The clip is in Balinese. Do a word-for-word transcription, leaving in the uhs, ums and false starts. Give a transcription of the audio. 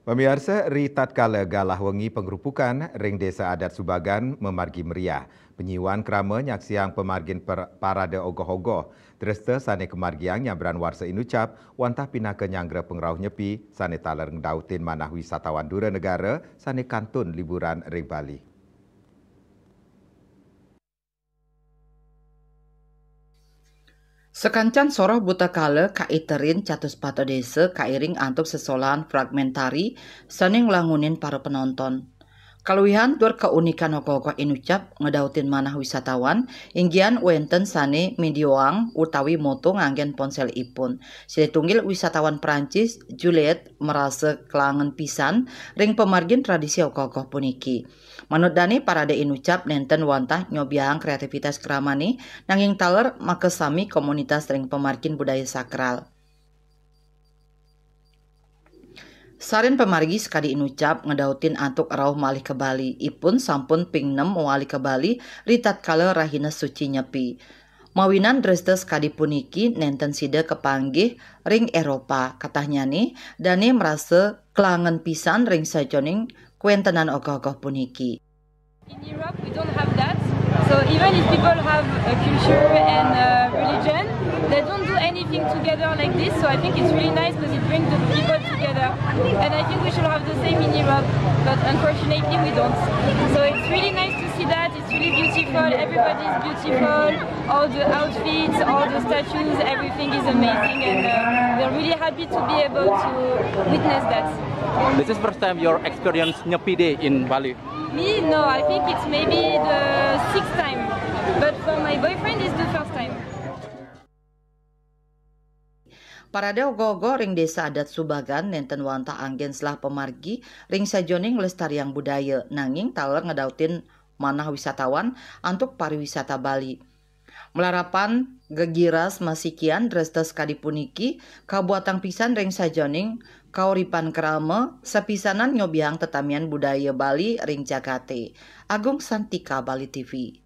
Pamiarsa, ri tatkala galah wengi pengrupukan ring Desa Adat Subagan mamargi meriah. Penyiwan krama nyaksiang pamargin per-, parade ogoh-ogoh. Dresta sane kamargiang nyabran warsa inucap, wantah pinaka nyanggra pangrauh Nyepi sane taler ngdautin manah wisatawan dura negara sane kantun liburan ring Bali. Sakancan soroh buta kala kaiterin catus pata desa kairing antuk sesolahan fragmentari sane nglangunin para penonton. Kaluihan tur kaunikan ogoh-ogoh inucap ngedautin manah wisatawan, inggian wenten sane mindioang utawi moto nganggen ponselipun. Silih tunggil wisatawan Prancis, Juliet, marasa kelangen pisan ring pamargin tradisi ogoh-ogoh puniki. Manut dane, parade inucap nenten wantah nyobiahang kreativitas kramane, nanging taler makasami komunitas ring pamargin budaya sakral. Saren pamargi sakadi inucap ngedautin antuk rauh malih ka Bali. Ipun sampun ping nem malih ka Bali ri tatkala rahina suci Nyepi. Mawinan dresta sakadi puniki nenten sida kapanggih ring Eropa. Katahnyane, dane marasa kelangen pisan ring sajeroning kawentenan ogoh-ogoh puniki. In Europe, we don't have that. So even if people have a culture and uh, religion, they don't do anything together like this. So I think it's really nice because it brings the people together. And I think we should have the same in Europe, but unfortunately we don't. So it's really nice to see that. It's really beautiful. Everybody is beautiful. All the outfits, all the statues, everything is amazing, and uh, we're really happy to be able to witness that. This is first time your experience Nyepi Day in Bali. Me, no, I think it's maybe the sixth time, but for my boyfriend, it's the first time. Parade ogoh-ogoh ring Desa Adat Subagan nenten wantah anggen selah pamargi ring sajeroning nglestariang budaya, nanging taler ngedautin manah wisatawan antuk pariwisata Bali. Malarapan gegiras masikian dresta sakadi puniki, kabuatang pisan ring sajeroning kauripan krama, sapisanan nyobiahang tetamian budaya Bali ring jagate. Agung Santika, Bali T V.